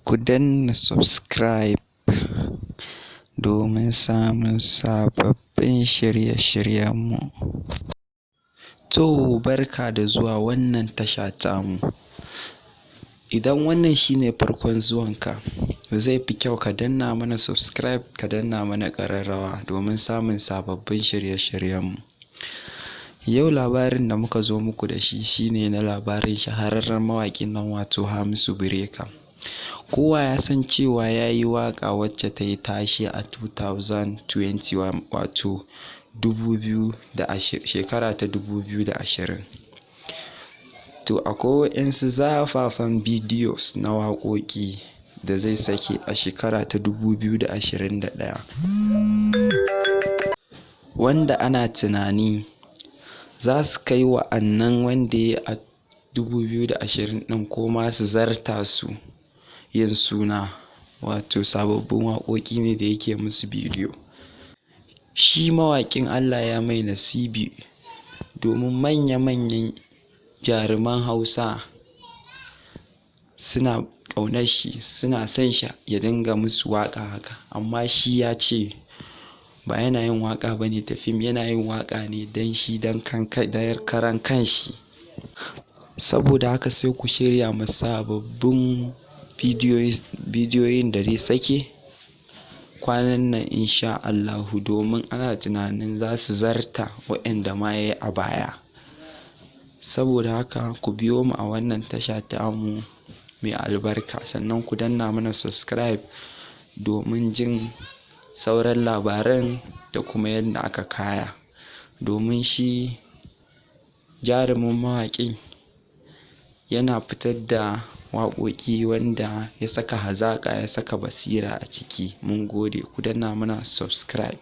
Ku danna subscribe domin samun sababbin shirye-shiryenmu. To barka da zuwa wannan tasha tamu. Idan wannan shine farkon zuwanka, zai fi kyau ka danna mana subscribe, ka danna mana ƙararrawa domin samun sababbin shirye-shiryenmu. Yau labarin da muka zo muku da shi shine na labarin shahararren mawaƙin nan, wato Hamisu Breaker. Kowa ya san cewa ya yi waƙa wacce ta yi tashe a 2021, wato shekara ta 2020. To akwai waɗansu zafafan videos na waƙoƙi da zai sake a shekara ta 2021, wanda ana tunani za su kai wa'annan wanda ya yi a 2020 ɗin, ko ma su zarta su yin suna, wato sababbin waƙoƙi ne da yake musu bidiyo. Shi mawaƙin Allah ya mai nasibi domin manya-manyan jaruman Hausa suna ƙaunar shi, suna son shi ya dinga musu waƙa haka, amma shi ya ce ba yana yin waƙa ba ne ta fim, yana yin waƙa ne don shi, don karan kanshi. Saboda haka sai ku shirya ma sababbin bidiyoyin da zai sake kwanan nan, insha Allahu, domin ana tunanin za su zarta waɗanda ma ya yi a baya. Saboda haka ku biyo mu a wannan tasha tamu mai albarka, sannan ku danna mana subscribe domin jin sauran labaran da kuma yadda aka kaya, domin shi jarumin mawaƙin yana fitar da waƙoƙi wanda ya saka hazaƙa, ya saka basira a ciki. Mun gode, ku danna mana subscribe.